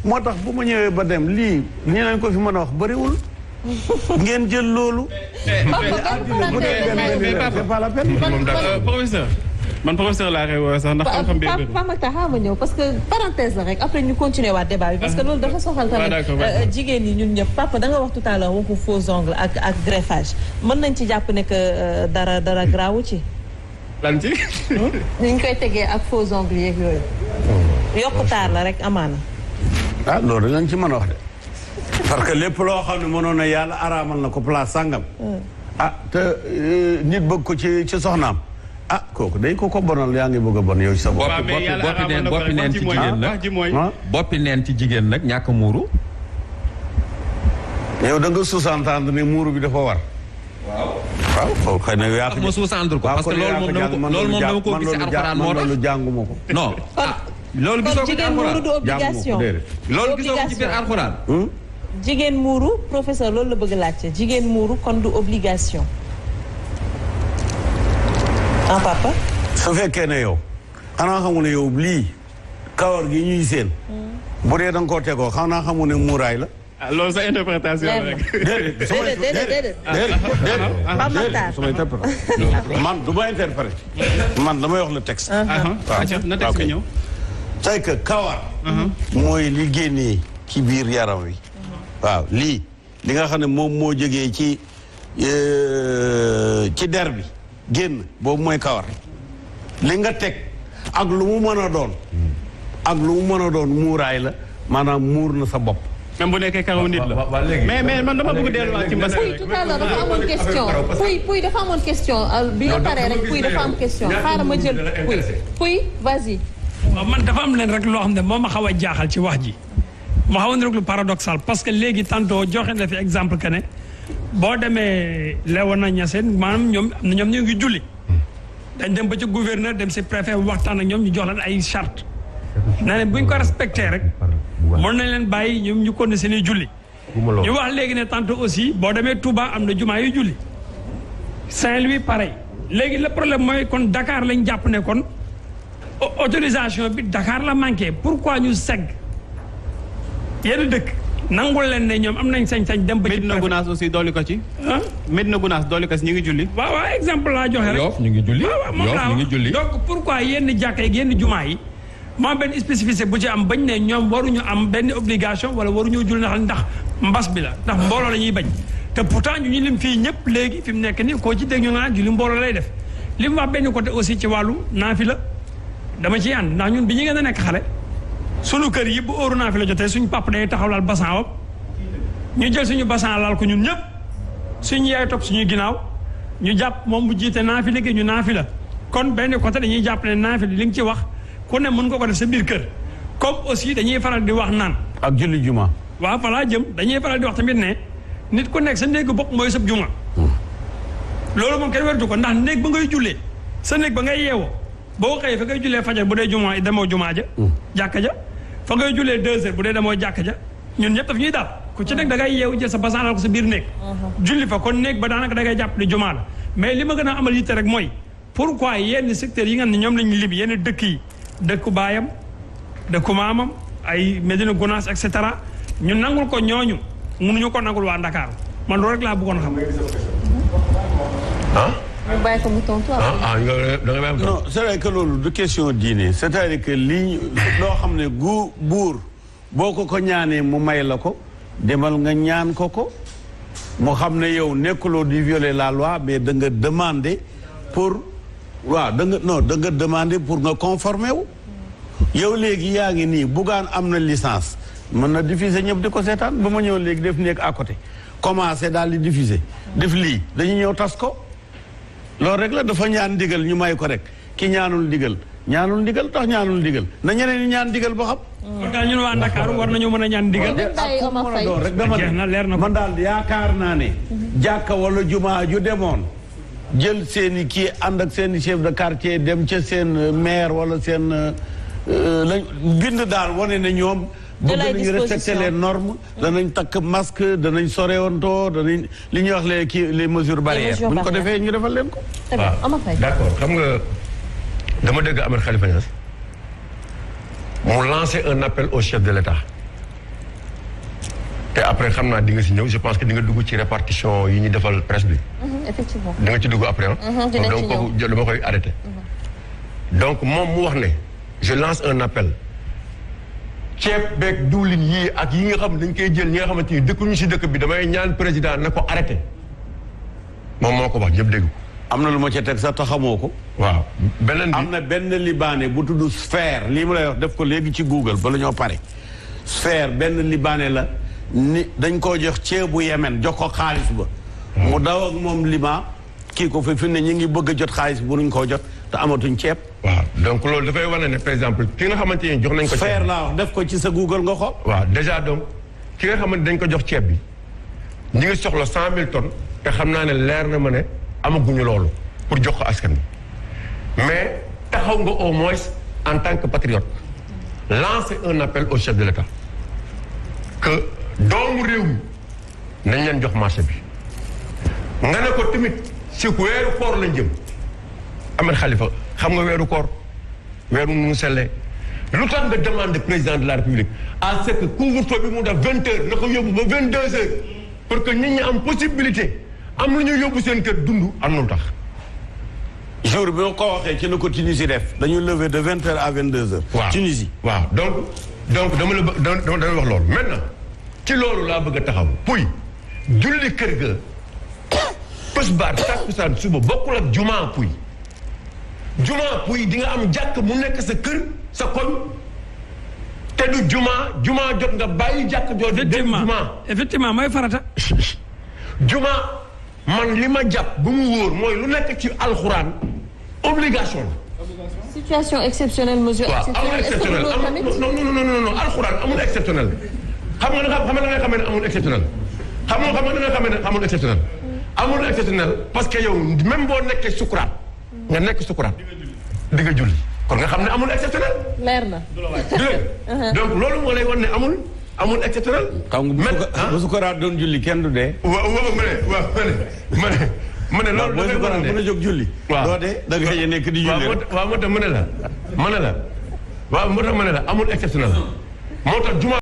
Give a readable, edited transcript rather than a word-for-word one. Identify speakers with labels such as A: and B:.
A: moo tax bu ma ñëwee ba dem lii ñu leen ko fi mën a wax bëriwul. ngeen jël loolu.
B: c'est pas la peine.
C: professeur. man professeur laa koy sax ndax xam-xam bi
D: Pape Makhtar xaaral ma ñëw parce que parenthèse la rek après ñu continuer waat débat bi parce que loolu dafa soxal tamit jigéen ñi ñun ñëpp papa da nga wax tout à l'heure waxu faux ongle ak greffage mën nañ ci jàpp ne que dara graawu ci.
C: lan ci.
D: ni ñu koy tegee ak faux ongle yeeg yooyu. yokku taar la rek amaana.
A: ah loolu lañ ci mën a wax de. parce que lépp loo xam ne mënoon na yàlla araamal na ko place sàngam. ah te nit bëgg ko ci soxnaam. ah kooku day ko bonal yaa ngi bëgg a bon yow ci sa bopp.
B: boppi neen ci jigéen nag boppi neen ci jigéen nag ñàkk muuru.
A: yow da nga sous-entendre ne muuru bi dafa war. waaw xëy na yaa
B: ko ma sous-entendre ko parce que loolu moom dama ko gis alxuraan moo tax
A: loolu jànguma ko.
B: non loolu gisoo ko ci alxuraan
D: du obligation
B: loolu gisoo ko ci biir alxuraan.
D: jigéen muuru professeur loolu la bëgg laajte jigéen muuru kon du obligation. ah papa.
A: su fekkee ne yow xanaa xamu ne yow lii kawar gi ñuy seen. bu dee da nga koo tegoo xanaa xamu ne muuraay la.
C: ah loolu sa interprétation la rek.
D: déedéet.
A: su ma interprété man du ma interprété. man damay wax le texte.
C: waaw na texte ñëw.
A: c'est que kawar. mooy li génnee ci biir yaram wi. waaw lii li nga xam ne moom moo jógee ci der bi. génn boobu mooy kawar li nga teg ak lu mu mën a doon ak lu mu mën a doon muuraay la maanaam muur na sa bopp.
C: même bu nekkee karaw nit la mais man dama bëgg delluwaat ci mbas.
D: Pouy tout à l'heure dafa amoon question Pouy dafa amoon question bi nga paree rek Pouy dafa am question xaaral ma jël Pouy vas-y.
E: waaw man dafa am leen rek loo xam ne moo ma xaw a jaaxal ci wax ji ma xaw a rek lu paradoxal parce que léegi tantôt joxe na fi exemple que ne. boo demee Léona Niassène maanaam ñoom ñu ngi julli dañ dem ba ci gouverneur dem si préfet waxtaan ak ñoom ñu jox leen ay charte na ne buñ ko respecté rek mën nañ leen bàyyi ñoom ñu continuer seen i julli ñu wax léegi ne tantôt aussi boo demee Touba am na jumaa yu julli Saint-Louis pareil léegi le problème mooy kon Dakar lañ jàpp ne kon autorisation bi Dakar la manqué pourquoi ñu segg yenn dëkk nangul leen ne ñoom am nañ sañ-sañ dem ba ci
C: Medina Gounass aussi dooli ko ci. Medina Gounass dooli ko ci ñu ngi julli.
E: waaw exemple laa joxe rek.
B: Yoff ñu ngi julli
E: Yoff ñu ngi julli. donc pourquoi yenn jàkka yi yenn jumaa yi moo benn spécificité bu ci am bañ ne ñoom waruñu am benn obligation wala waruñu julli ndax mbas bi la ndax mbooloo la ñuy bañ te pourtant ñu lim fii ñëpp léegi fi mu nekk nii koo ci dégg ñu naan julli mbooloo lay def li mu wax benn côté aussi ci wàllu naafila dama ciy ànd ndax ñun bi ñu gën a nekk xale sunu kër yi bu óoru naa fi la jotee suñu papa day taxaw laal basan wam ñu jël suñu basan laal ko ñun ñëpp suñu yaay topp suñuy ginnaaw ñu jàpp moom bu jiite naa fi liggéey ñu naa fi la kon benn côté dañuy jàpp ne naa fi li nga ci wax ku ne mën nga ko def sa biir kër comme aussi dañuy faral di wax naan
A: ak julli juma.
E: waaw fa laa jëm dañuy faral di wax tamit ne nit ku nekk sa néegu bopp mooy sab juma loolu moom kenn wertu ko ndax néeg ba ngay jullee sa néeg ba ngay yeewoo boo xëyee fa ngay jullee fajar bu dee juma demoo jumaa ja jàkka ja fa ngay jullee 2 heures bu dee demoo jàkka ja ñun ñëpp daf ñuy daal ku ci nekk da ngay yeewu jël sa basaanal ko sa biir néeg julli fa kon néeg ba daanaka da ngay jàpp ne jumaa la mais li ma gën a amal yitte rek mooy pourquoi yenn secteurs yi nga xam ne ñoom lañu lib yenn dëkk yi dëkku baayam dëkku maamam ay Medina Gounass et cetera ñu nangul ko ñooñu mënuñu ko nangul waa Dakar man loolu rek laa bëggoon xam
D: ñu bàyyi ko mu tontu
A: non c'est vrai que loolu du question diine c'est-à-dire que lii loo xam ne buur boo ko ñaanee mu may la ko demal nga ñaan ko mu xam ne yow nekkuloo di violer la loi mais da nga demander pour waaw da nga demander pour nga conformer wu yow léegi yaa ngi nii Bougane am na licence mën na diffuser ñëpp di ko seetaan ba ma ñëw léegi def nekk à côté commencé daal di diffuser def lii dañuy ñëw tas ko loolu rek la dafa ñaan ndigal ñu may ko rek ki ñaanul ndigal tax ñaanul ndigal na ñeneen ñi ñaan ndigal ba xam.
E: kon daal ñun waa Dakar war nañoo mën a ñaan ndigal.
A: rek dama ne man daal yaakaar naa ne. jàkka wala jumaa ju demoon jël seen i kii ànd ak seen i chef de quartier dem ca seen maire wala seen lañ bind daal wane ne ñoom. bëgg nañu respecter les normes danañ takk masque danañ sorewantoo danañ li ñuy wax les mesures barrières bu ñu ko defee ñu defal leen ko
F: waaw d'accord xam nga dama dégg Ahmed Khalifa Niass mu lancé un appel au chef de l'État te après xam naa di nga si ñëw je pense que di nga dugg ci répartition yi ñu defal presse bi.
D: effectivement
F: di nga ci dugg après
D: dinañ ci
F: donc kooku dama koy arrêté. donc moom mu wax ne je lance un appel. ceeb beeg diwlin yii ak yi nga xam dañ koy jël ñi nga xamante ni dëkkuñu si dëkk bi damay ñaan président na ko arrêté moom moo ko wax ñëpp dégg ko.
A: am na lu ma ca teg sax te xamoo ko.
F: waaw beneen bi
A: am na benn libaane bu tudd Sphère lii mu lay wax def ko léegi ci Google ba la ñoo pare. Sphère benn libaane la ni dañ koo jox ceebu Yemen jox ko xaalis ba. mu daw ak moom Liban kii ko fi ne ñu ngi bëgg a jot xaalis bu nuñ koo jot te amatuñ ceeb.
F: waaw donc loolu dafay wane ne par exemple ki nga xamante ni jox nañ ko.
A: Sphère laa wax def ko ci sa Google nga xool.
F: waaw déjà donc ki nga xamante dañ ko jox ceeb bi ñi ngi soxla 100 000 tonnes te xam naa ne leer na ma ne amaguñu loolu pour jox ko askan bi mais taxaw nga au moins en tant que patriote lancer un appel au chef de l'État que doomu réew mi nañ leen jox marché bi nga ne ko tamit si weeru koor lañ jëm Ahmed Khalifa xam nga weeru koor weeru nu mu sellee lu tax nga demande président de la République à ce que couvre-feu bi mu def 20 heures na ko yóbbu ba 22 heures pour que nit ñi am possibilité am lu ñu yóbbu seen kër dund am na lu tax.
A: jour bi ma ko waxee ci la ko Tunisie def dañu lever de 20 heures à 22 heures.
F: waaw
A: Tunisie.
F: waaw donc dama la dama wax loolu maintenant ci loolu laa bëgg a taxaw. puy julli kër ga tisbaar takkusaan suba bokkul ak jumaa puy. jumaa puy di nga am jàkk mu nekk sa kër sa koñ te du jumaa jot nga bàyyi jàkk joo dem
E: effectivement mooy farata.
F: jumaa man li ma jàpp bu mu wóor mooy lu nekk ci alxuraan obligation la.
D: situation exceptionnelle mesure exceptionnelle.
F: amul exceptionnel non alxuraan amul exceptionnel. xam nga nga xamee ne amul exceptionnel. xam nga nga xamee ne amul exceptionnel. amul exceptionnel parce que yow même boo nekkee sukuraat nga nekk sukuraat di nga julli kon nga xam ne amul exceptionnel.
D: leer na.
F: donc loolu moo lay wan ne amul exceptionnel.
A: xam nga bu sukuraat doon julli kenn du dee.
F: ma ne loolu dafay wan ne
A: mën a jóg julli.
F: waaw
A: doo dee da nga nekk di julli rek.
F: waaw moo tax ma ne la amul exceptionnel moo tax juma